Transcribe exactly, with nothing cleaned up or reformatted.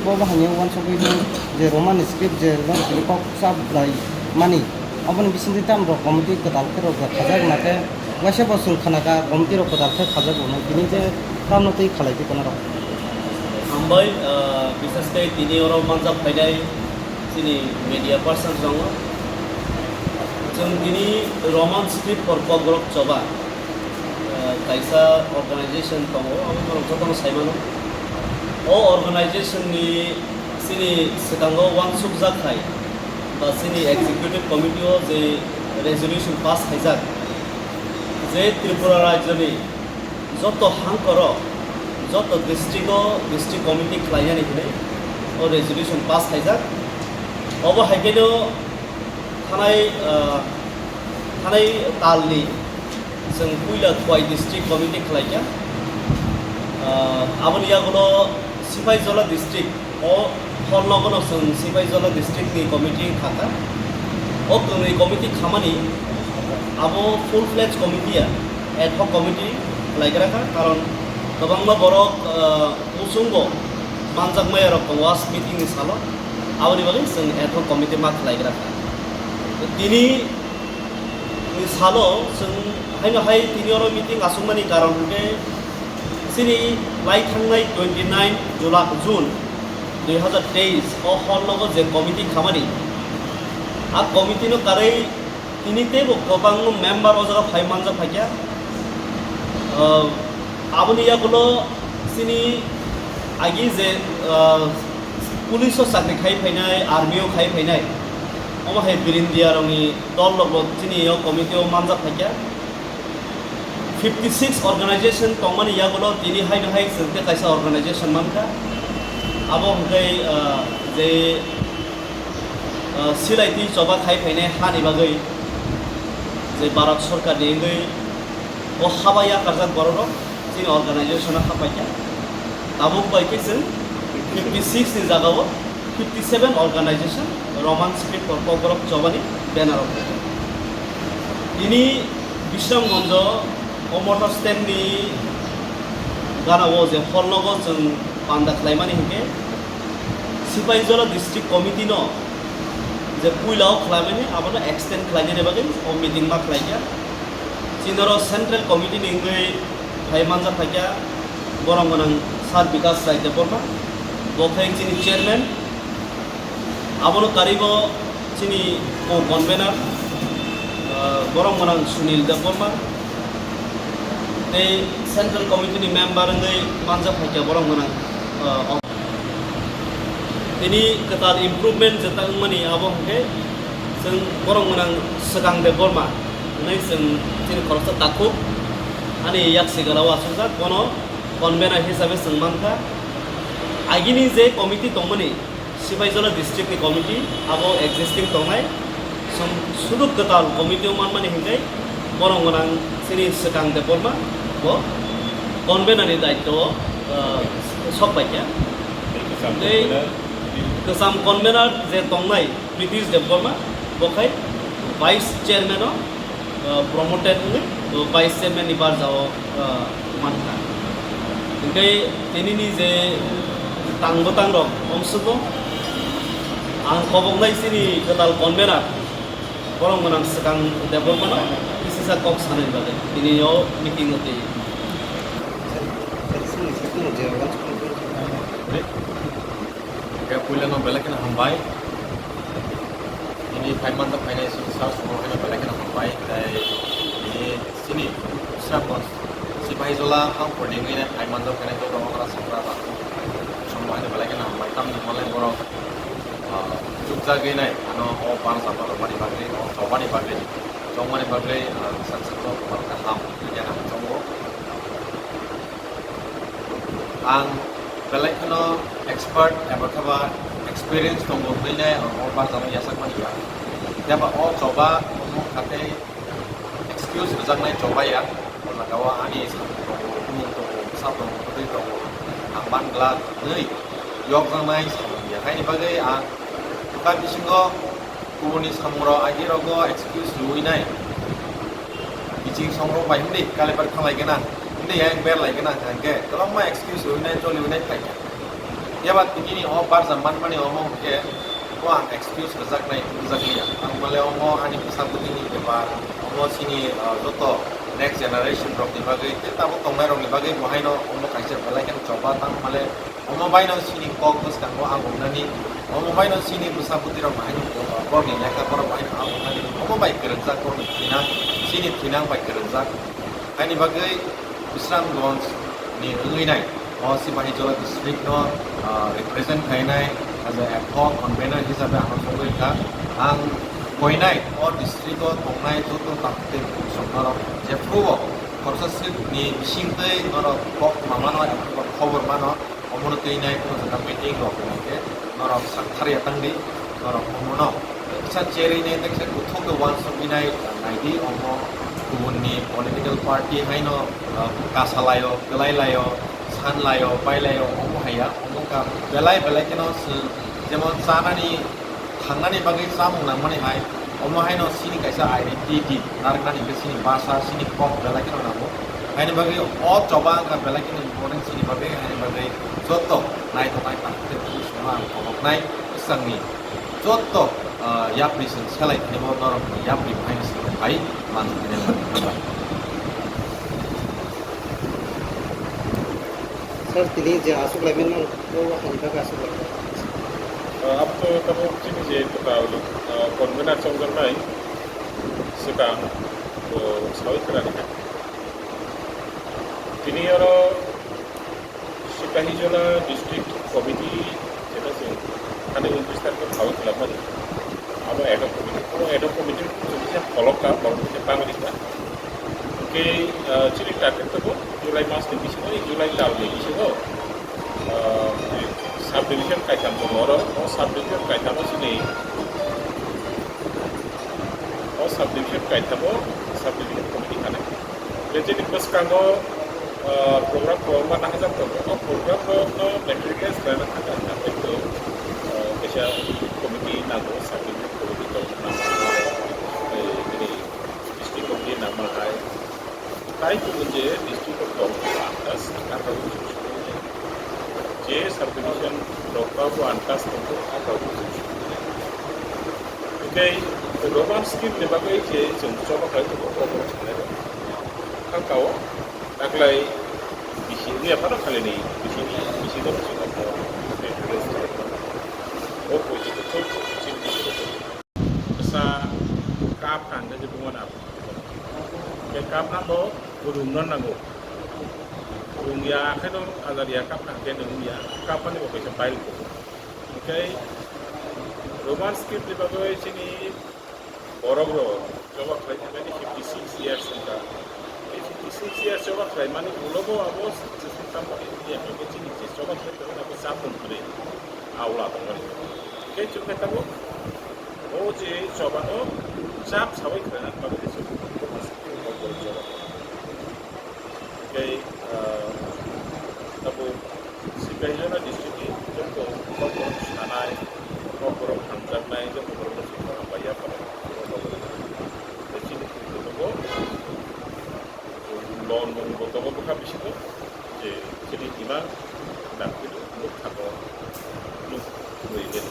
Bo bahai ni uansugwi je Roman script je long script kok sa blai mani, aboni bisingtwi tamo rok committee kwtal khe rok khajak, nakhe waisa bo chwng khana kha committee rok kwtal khe khajak rok, tini je tamo twi khalai di kono rok. Hambai, ah, bisas khe tini oro manjak phainai chini media person tongo. Chwng tini Roman script for Kokborok choba, ah, kaisa organization tongo, abo borok jotono sai mano. O organization ni chini swkango uansukjak hai ba chini executive committee o je resolution pass khaijak, je Tripura rajyoni joto hangkoro, joto district o district committee khlainani hinwi o resolution pass khaijak. Obo hai khe no thanai, ah, thanai talni chwng puila Khowai district committee khlaikha. Ah, aboni yagulo Sipaijola district, o hor nogono chwng Sipaijola district ni committee khakha. O twnwi committee khamani abo full fledged committee ya, ad hoc committee khlaigra kha, karon kwbangma borok, ah, muchungo manjakmaya rok tongo a meeting ni salo, aboni bagwi chwng ad hoc committee ma khlaigra kha. Tini ni salo chwng haino hai tini oro meeting aswkmani karon hwnkhe chini lai thangnai twenty nine July, June dui hazar teis o hor nogo je committee khamani, a committee no karwi tini teibo kwbangma member o jaga phai manjak phaikha. Ah, aboni yagulo chini agi je, ah, police o chakri khai phainai, army o khai phainai, omo hai Birindia rokni dol rokbo chini o committee o manjak phaikha. Fifty six organization tongmani yagulo tini haino hai chwng tei kaisa organization mankha. Abo hwnkhe, ah, je, ah, silai twi choba khai phainai hani bagwi je Bharat Sorkar ni wngwi o haba yakarjak borok rok chini organization o hapaikha. Tabuk bai khe chwng fifty six ni jaga o fifty seven organization Roman script o Kokborok chobani banner o. Tini Bisramganj o motor stand ni gana o je hor nogo chwng panda khlaimani hinkhe Sipaijola district committee no je puila o khlaimani abono extend khlainani bagwi o meeting ma khlaikha. Chini oro central committee ni wngwi phai manjak phaikha borok gwnang Sir Bikash Rai Debbarma, bo khe chini chairman. Abono karwibo chini co-convener, ah, borok gwnang Sunil Debbarma, tei central committee ni member wngwi manjak phaikha borok gwnang, ah, tini kwtal improvement jeta wngmani abo hwnkhe chwng borok gwnang Swkang Debbarma hwnwi chwng chini khoroksa takhuk ani yaksi gana o achukjak, bono convener hisabe chwng mankha. Agini je committee tongmani, Sipaijola district ni committee abo existing tongnai, som-, sudu kwtal committee o manmani hinkhe borok gwnang chini Swkang Debbarma bo convener ni daityo o, ah, sok paikha. Tei kwcham convener je tongnai Pritish Debbarma, bo khai vice chairman o, ah, promoted wngwi, bo vice chairman ni barja o, ah, mankha. Hinkhe tinini je tang bwtang rok omsukgo, ang koboknai chini kwtal convener borok gwnang Swkang Debbarmano kisisa kok sanani bagwi tini o meeting o twi. Hwnkhe puilano belai kheno hambai. Tini phai manjak phainai chwng sir songno haino belai kheno hambai. Tei tini chini Bisramganj Sipaijola hangkhorni wngwi nai phai manjak phainai joto okra sakra ba songno haino belai kheno hambai. Tamni hwnle borok, ah, chukjagwi nai ano o barjama rwmani bagwi, o chobani bagwi, chongmani bagwi, ah, sak sakno borok kaham hwnwi ang chongo. Ang belai kheno expert eba khe ba experience tongo hwnwi le ang o barjano yachak mani ya. Phiya ba o choba omo kha tei excuse rwjaknai choba ya. O jaga o ani samung tongo, bumung tongo, bwsa tongo, bwtwi tongo, ang man glak hwnwi yokjaknai samung ya. Haini bagwi ang bwkha bisingo kubuni samungrok agi rogo excuse rwui nai. Kiching songrok bai himdi kalibar khanglai gana, himdi yang ber lai gana hingke kwbangma excuse rwui nai, choli ui nai phaikha. Phiya ba tini ni o barja manmani omo hwnkhe bo ang excuse rwjaknai rwjakliya. Tangmale omo ani bwsa bwtwini bepar, omo chini, ah, joto next generation rokni bagwi tei tabuk tongnai rokni bagwi bo haino omo kaisa belai kheno choba. Tangmale omo baino chini kok bwskango ang wngnani, omo baino chini bwsa bwtwi rok haino borokni lekha borok haino ang wngnani, omo bai kwrwngjak borokni thinang, chini thinang bai kwrwngjak. Haini bagwi Bisramganj ni wngwi nai o Sipahijola district no, ah, represent khainai as a ad hoc convener hisabe ang sogwi kha. Ang koinai o district o tongnai joto takhuk tei bukhuk songnorok jephru o khorsa swk ni bisingtwi norok kok ma mano, khobor mano, omono twi nai khorsa meeting rok hwnkhe norok sakthar ya tangdi, norok omono kisa cherwi nai, kisa kuthuk khe uansukwi nai, naidi omo kubunni political party haino, ah, kasalaio, kwlailaio, sanlaio, bailaio, omo haiya, omo ka belai belai kheno se jemon chanani, thangnani bagwi chamung nangmani hai, omo haino chini kaisa identity narwknani hwnkhe chini basa, chini kok belai kheno nango. Haini bagwi o choba wngkha belai kheno important chini bagwi, haini bagwi joto naithoknai takhuk tei bukhuk songno ang khoboknai bwsakni joto, ah, yapri chwng selai thanimo norokni yapri phaini simi phai manthoknai. Sir, tini je aswk laimani norok o haini bagwi aswk laimani? Ah, abo to tabuk chini je total, ah, convener chongjaknai swkang bo sawi khwnani kha. Tini oro Sipahijola District Committee, jeta se, thani untris tarikh o thawi khwlakmani. Abo ad hoc committee, abo ad hoc committee chwng kisa pholok kha, borok kisa bangri kha. Hwnkhe, ah, chini target tongo July mas ni bisingo, July tal ni bisingo, ah, sub division kaitham tongo oro, o sub division kaithamo chini, o sub division kaithamo sub division committee khanai. Hwnkhe chini bwskango, ah, program kwbangma nahajak tongo. O program rokno materialize khlaina thangkha hwnkhe, ah, kaisa committee nango, sub division committee tong nangma hai, tei bini district committee nangma hai. Tai kubun je district o tong antas, abo je sub division rok bo antas tongkha, abo je. Hwnkhe Roman script ni bagwi je chwng choba khlai tongo, obo sanai rok. Hakao taklai bisi wngya phano khalini bisi, bisi no bisi no o poito khe chini bisi no. Bwsa cup thang khe buma na. Khe cup nang bo rung no nango. Rung ya khe no ajar ya cup thang khe nung ya. Cup ani bo kaisa pile ko. Hwnkhe Roman script ni bagwi chini borok rok choba khlai thangmani fifty six years wngkha. Tei fifty six years choba khlaimani ulo bo abo chwng tamo India hwnkhe chini je choba khlai tongmani abo chapung kwrwi aula tongmani. Hwnkhe chwng khe tabuk o je chobano chap sawi khlaina bagwi chwng Roman script ni choba. Tei, ah, tabuk Sipahijola district ni joto kokborok sanai, kokborok hamjaknai, joto borok no songkha hambai ya phano. Tei chini tabuk loan rok bo tongo bwkha bisingo, je chini demand dakti nuk thango nuk rwi de.